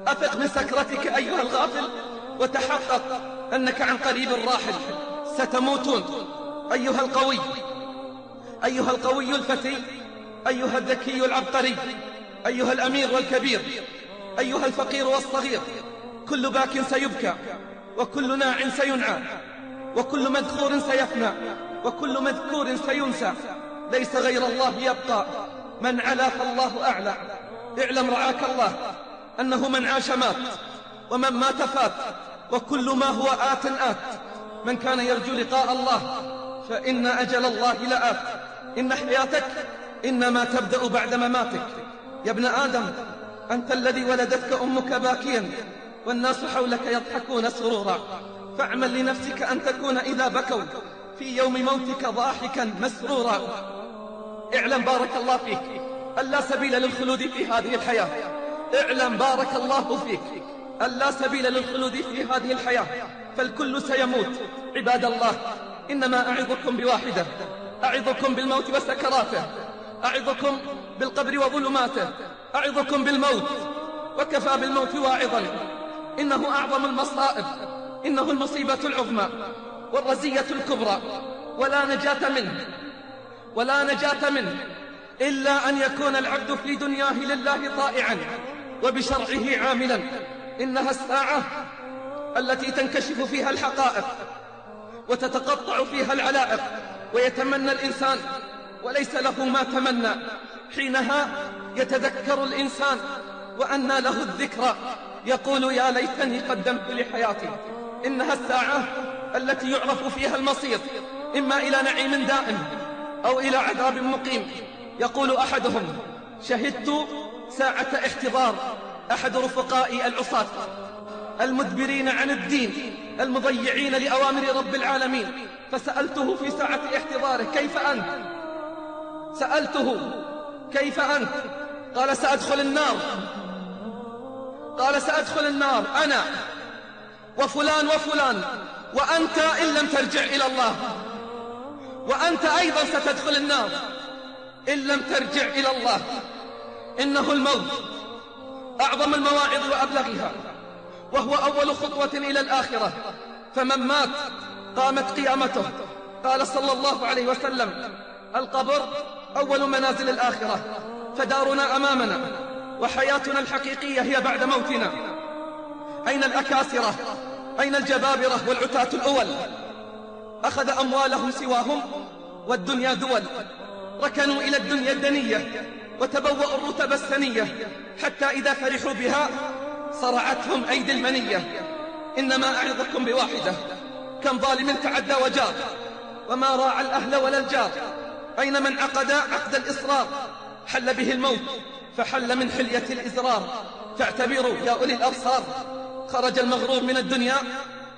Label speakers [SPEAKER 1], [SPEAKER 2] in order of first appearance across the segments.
[SPEAKER 1] أفق من سكرتك أيها الغافل وتحقق أنك عن قريب راحل، ستموتون. أيها القوي، أيها القوي الفتي، أيها الذكي العبقري، أيها الأمير والكبير، أيها الفقير والصغير، كل باك سيبكى، وكل ناع سينعى، وكل مذخور سيفنى، وكل مذكور سينسى. ليس غير الله يبقى، من علا فالله أعلى. اعلم رعاك الله أنه من عاش مات، ومن مات فات، وكل ما هو آت آت. من كان يرجو لقاء الله فإن أجل الله لآت. إن حياتك إنما تبدأ بعد مماتك. يا ابن آدم، أنت الذي ولدتك أمك باكيا والناس حولك يضحكون سرورا، فاعمل لنفسك أن تكون إذا بكوا في يوم موتك ضاحكا مسرورا. اعلم بارك الله فيك أن لا سبيل للخلود في هذه الحياة. اعلم بارك الله فيك أن لا سبيل للخلود في هذه الحياة، فالكل سيموت. عباد الله، إنما أعظكم بواحدة، أعظكم بالموت وسكراته، أعظكم بالقبر وظلماته، أعظكم بالموت، وكفى بالموت واعظا. إنه أعظم المصائب، إنه المصيبة العظمى والرزية الكبرى، ولا نجاة منه إلا أن يكون العبد في دنياه لله طائعا وبشرعه عاملا. إنها الساعة التي تنكشف فيها الحقائق وتتقطع فيها العلائق، ويتمنى الإنسان وليس له ما تمنى. حينها يتذكر الإنسان وأنى له الذكرى، يقول يا ليتني قدمت لحياتي. إنها الساعة التي يعرف فيها المصير، إما إلى نعيم دائم أو إلى عذاب مقيم. يقول أحدهم: شهدت ساعة احتضار أحد رفقائي العصاة المدبرين عن الدين المضيعين لأوامر رب العالمين، فسألته في ساعة احتضاره: كيف أنت؟ سألته: كيف أنت؟ قال: سأدخل النار. قال: سأدخل النار أنا وفلان وفلان، وأنت إن لم ترجع إلى الله، وأنت أيضا ستدخل النار إن لم ترجع إلى الله. إنه الموت أعظم المواعظ وأبلغها، وهو أول خطوة إلى الآخرة، فمن مات قامت قيامته. قال صلى الله عليه وسلم: القبر أول منازل الآخرة، فدارنا أمامنا، وحياتنا الحقيقية هي بعد موتنا. أين الأكاسرة؟ أين الجبابرة والعتاة الأول؟ أخذ أموالهم سواهم والدنيا دول، ركنوا إلى الدنيا الدنية وتبوأوا الرتب السنية، حتى إذا فرحوا بها صرعتهم أيدي المنية. إنما أعظكم بواحدة: كم ظالم تعدى وجار وما راعى الأهل ولا الجار. أين من عقد عقد الإصرار؟ حل به الموت فحل من حلية الإزرار. فاعتبروا يا أولي الأبصار، خرج المغرور من الدنيا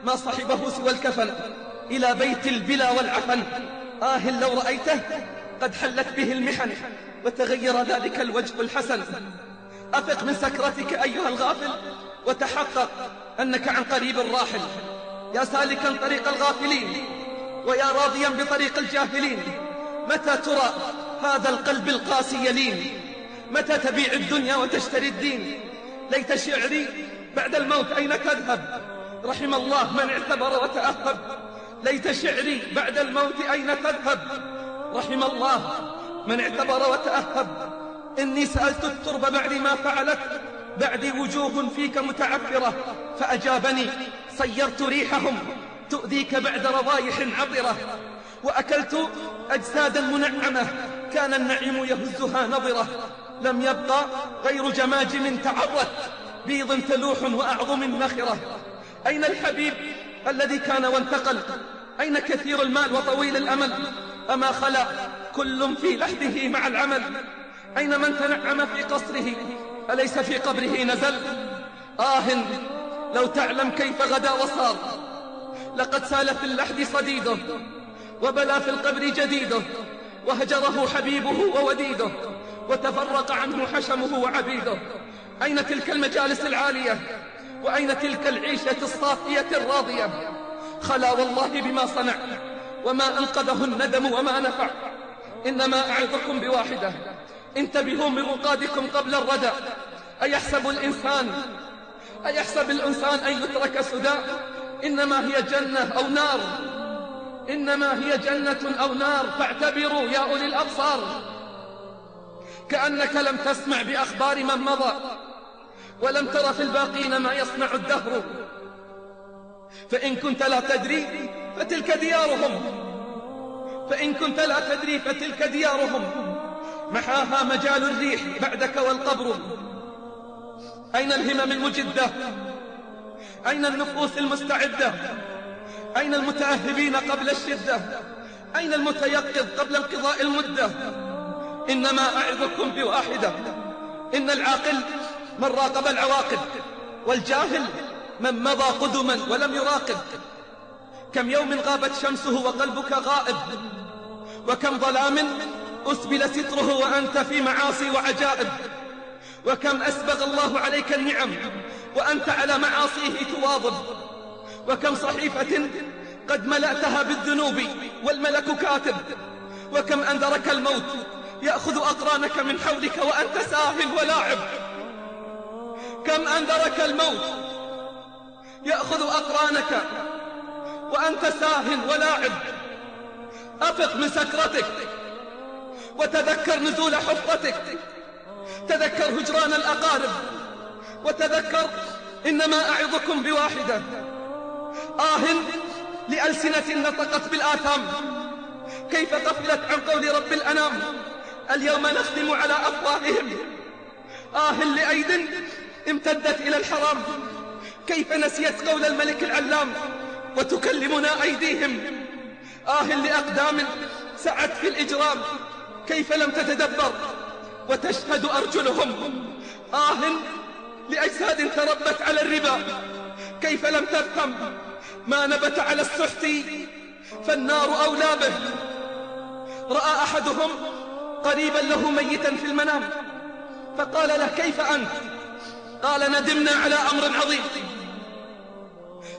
[SPEAKER 1] ما صحبه سوى الكفن إلى بيت البلا والعفن. لو رأيته قد حلت به المحن وتغير ذلك الوجه الحسن. أفق من سكرتك أيها الغافل وتحقق أنك عن قريب راحل. يا سالكا طريق الغافلين ويا راضيا بطريق الجاهلين، متى ترى هذا القلب القاسي يلين؟ متى تبيع الدنيا وتشتري الدين؟ ليت شعري بعد الموت أين تذهب؟ رحم الله من اعتبر وتأهب. ليت شعري بعد الموت أين تذهب؟ رحم الله من اعتبر وتأهب. إني سألت الترب بعد ما فعلت، بعدي وجوه فيك متعفرة، فأجابني: صيرت ريحهم تؤذيك بعد رضايح عطرة. وأكلت أجسادا منعمة كان النعيم يهزها نظرة. لم يبقى غير جماجم تعرت، بيض تلوح وأعظم نخرة. أين الحبيب الذي كان وانتقل؟ أين كثير المال وطويل الأمل؟ أما خلا كل في لحده مع العمل؟ أين من تنعم في قصره أليس في قبره نزل؟ لو تعلم كيف غدا وصار، لقد سال في اللحد صديده، وبلا في القبر جديده، وهجره حبيبه ووديده، وتفرق عنه حشمه وعبيده. أين تلك المجالس العالية؟ وأين تلك العيشة الصافية الراضية؟ خلا والله بما صنع، وما أنقذه الندم وما نفع. إنما أعظكم بواحدة: انتبهوا من رقادكم قبل الردى. أيحسب الإنسان أيحسب الإنسان أن يترك سدى؟ إنما هي جنة أو نار، إنما هي جنة أو نار، فاعتبروا يا أولي الأبصار. كأنك لم تسمع بأخبار من مضى، ولم تر في الباقين ما يصنع الدهر. فإن كنت لا تدري فتلك ديارهم، فإن كنت لا تدري فتلك ديارهم، محاها مجال الريح بعدك والقبر. أين الهمم المجدة؟ أين النفوس المستعدة؟ أين المتأهبين قبل الشدة؟ أين المتيقظ قبل انقضاء المدة؟ إنما أعظكم بواحدة، إن العاقل من راقب العواقب، والجاهل من مضى قدما ولم يراقب. كم يوم غابت شمسه وقلبك غائب، وكم ظلام أسبل ستره وأنت في معاصي وعجائب، وكم أسبغ الله عليك النعم وأنت على معاصيه تواظب، وكم صحيفة قد ملأتها بالذنوب والملك كاتب، وكم أنذرك الموت يأخذ أقرانك من حولك وأنت ساهل ولاعب، كم أنذرك الموت يأخذ أقرانك وأنت ساهل ولاعب. أفق من سكرتك وتذكر نزول حفرتك، تذكر هجران الأقارب، وتذكر إنما أعظكم بواحدة. لألسنة نطقت بالآثام، كيف غفلت عن قول رب الأنام، اليوم نختم على أفواههم. لأيد امتدت إلى الحرام، كيف نسيت قول الملك العلام وتكلمنا أيديهم. لأقدام سعت في الإجرام، كيف لم تتدبر وتشهد أرجلهم. لأجساد تربت على الربا، كيف لم تفهم ما نبت على السحت فالنار أولى به. رأى أحدهم قريبا له ميتا في المنام، فقال له كيف أنت؟ قال ندمنا على أمر عظيم.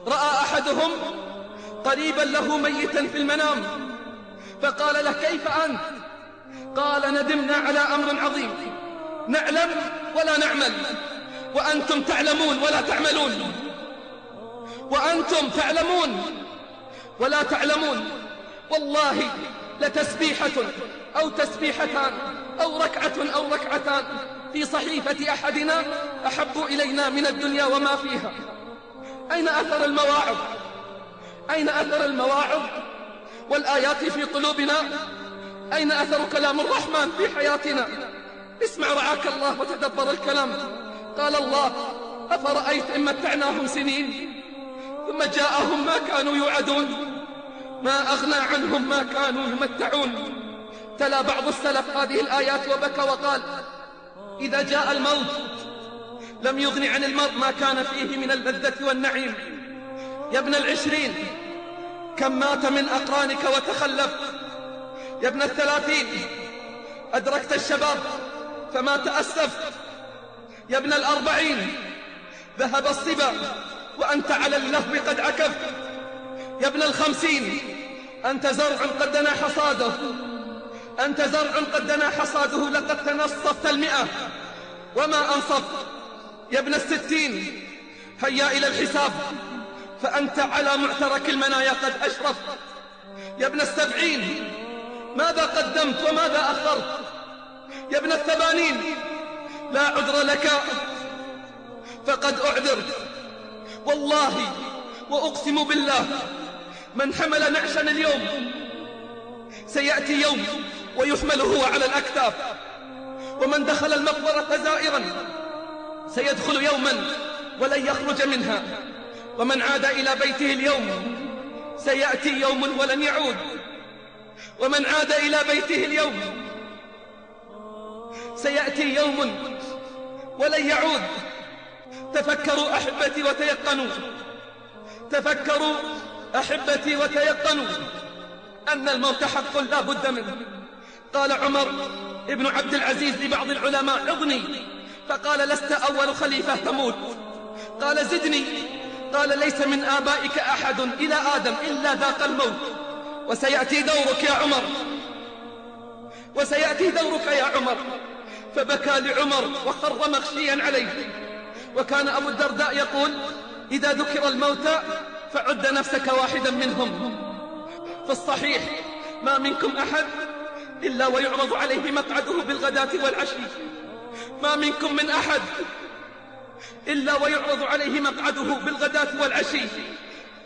[SPEAKER 1] رأى أحدهم قريبا له ميتا في المنام، فقال له كيف أنت؟ قال ندمنا على أمر عظيم، نعلم ولا نعمل، وأنتم تعلمون ولا تعملون، وأنتم تعلمون ولا تعلمون. والله لتسبيحة أو تسبيحتان أو ركعة أو ركعتان في صحيفة أحدنا أحب إلينا من الدنيا وما فيها. أين أثر المواعظ؟ أين أثر المواعظ والآيات في قلوبنا؟ أين أثر كلام الرحمن في حياتنا؟ اسمع رعاك الله وتدبر الكلام. قال الله أفرأيت إن متعناهم سنين ثم جاءهم ما كانوا يوعدون، ما أغنى عنهم ما كانوا يمتعون. تلا بعض السلف هذه الآيات وبكى وقال إذا جاء الموت لم يغن عن المرء ما كان فيه من اللذة والنعيم. يا ابن العشرين كم مات من أقرانك وتخلف. يا ابن الثلاثين أدركت الشباب فما تأسفت. يا ابن الأربعين ذهب الصبا وأنت على اللهو قد عكفت. يا ابن الخمسين أنت زرع قد دنا حصاده، أنت زرع قد دنا حصاده، لقد تنصفت 100 وما أنصفت. يا ابن الستين هيا إلى الحساب فأنت على معترك المنايا قد أشرفت. يا ابن السبعين ماذا قدمت وماذا أخرت. يا ابن الثمانين لا عذر لك فقد أعذرت. والله وأقسم بالله من حمل نعشا اليوم سيأتي يوم ويحمل هو على الأكتاف، ومن دخل المقبرة زائرا سيدخل يوما ولن يخرج منها، ومن عاد إلى بيته اليوم سيأتي يوم ولن يعود، ومن عاد إلى بيته اليوم سيأتي يوم ولن يعود. تفكروا أحبتي وتيقنوا، تفكروا أحبتي وتيقنوا أن الموت حق لا بد منه. قال عمر ابن عبد العزيز لبعض العلماء عظني، فقال لست أول خليفة تموت. قال زدني، قال ليس من آبائك أحد إلى آدم إلا ذاق الموت، وسيأتي دورك يا عمر، وسيأتي دورك يا عمر. فبكى لعمر وخر مغشيا عليه، وكان أبو الدرداء يقول: إذا ذكر الموتى فعد نفسك واحدا منهم. في الصحيح: ما منكم أحد إلا ويعرض عليه مقعده بالغداة والعشي. ما منكم من أحد إلا ويعرض عليه مقعده بالغداة والعشي،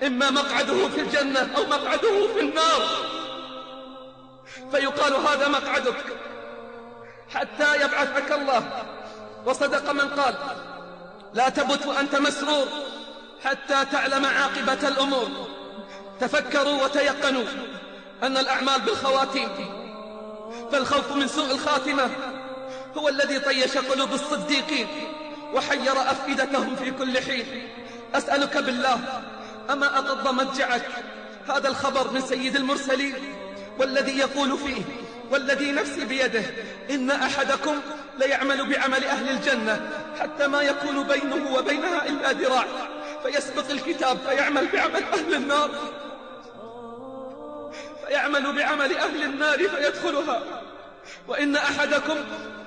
[SPEAKER 1] إما مقعده في الجنة أو مقعده في النار، فيقال: هذا مقعدك حتى يبعثك الله. وصدق من قال: لا تبت وأنت مسرور حتى تعلم عاقبة الأمور. تفكروا وتيقنوا أن الأعمال بالخواتيم، فالخوف من سوء الخاتمة هو الذي طيش قلوب الصديقين وحير أفئدتهم في كل حين. أسألك بالله، أما أغض مضجعك هذا الخبر من سيد المرسلين، والذي يقول فيه: والذي نفسي بيده إن أحدكم ليعمل بعمل أهل الجنة حتى ما يكون بينه وبينها إلا ذراع، فيسبق الكتاب فيعمل بعمل أهل النار، فيعمل بعمل أهل النار فيدخلها. وإن أحدكم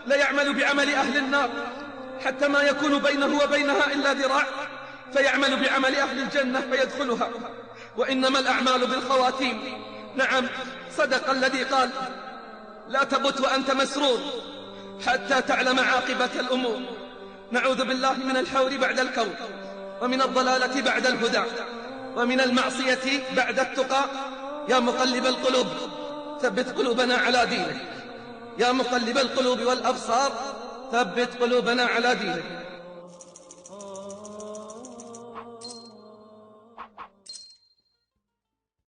[SPEAKER 1] ليعمل بعمل أهل النار حتى ما يكون بينه وبينها إلا ذراع، فيعمل بعمل أهل الجنة فيدخلها. وإنما الأعمال بالخواتيم. نعم، صدق الذي قال: لا تبت وأنت مسرور حتى تعلم عاقبة الأمور. نعوذ بالله من الحور بعد الكون، ومن الضلالة بعد الهدى، ومن المعصية بعد التقى. يا مقلب القلوب ثبت قلوبنا على دينك. يا مقلب القلوب والأبصار ثبت قلوبنا على دينك.